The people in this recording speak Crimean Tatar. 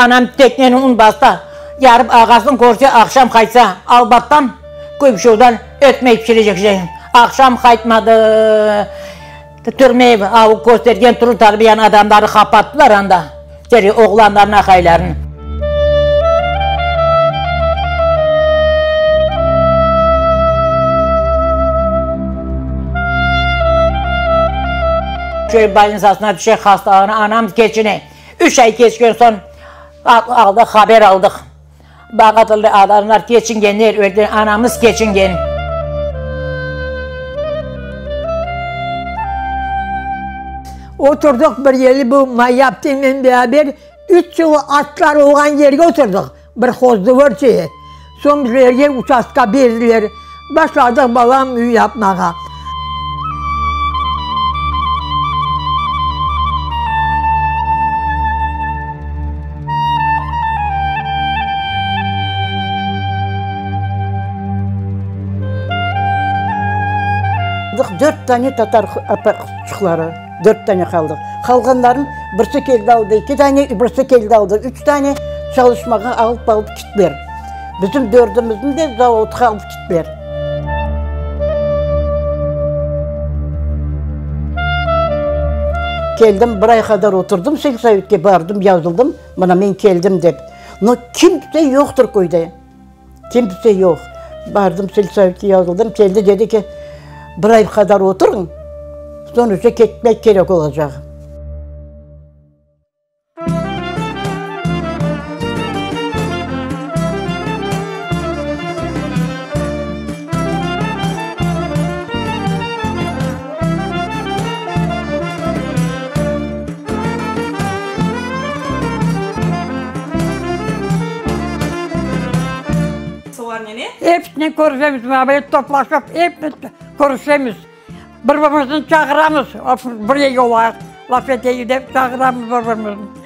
Anam tekneni un basta, yarıp ağasın körse, aqşam qaytsa, Albattan, Köybüşevdan ötmek pişirecek şey. Aqşam qaytmadı. Türme avu köstergen turu tarbiyanı adamları qapattılar anda, içeri oğlanlarnı, aqaylarnı. Köy bolnitsasına tüşe, hastalana, anam keçine. Üç ay keçken soñ aldıq, haber aldıq. Bağatıldı adamlar keçingenler, ölgen anamız keçingen. Oturdıq bir yeri bu Mayya aptemnen beraber üç yıl atlar olğan yerge oturdıq, bir hozdvor şeyi. Soñ bizlerge uçastka berdiler, başladıq balam üy yapmağa. Dört tane tatar qızçıqları, dört tane qaldıq. Qalğanların birisi keldi aldı eki tane, birisi keldi aldı üç tane, çalışmağa alıp alıp kittiler. Bizim dördümizni de zavodqa alıp kittiler. Keldim, bir ay qadar oturdım selsovetke, bardım, yazıldım, mına men keldim dep. No, kimse yoqtır köyde, kimse yoq. Bardım selsovetke yazıldım, keldi, dedi ki, bir ay qadar oturıñ, soñ uje ketmek kerek olacaq. Episinen körüşemiz, mına böyle toplaşıp, epimiz körüşemiz. Bir-birimizni çağıramız, bir yerge olayıq, laf eteyik dep çağıramız bir-birimizni.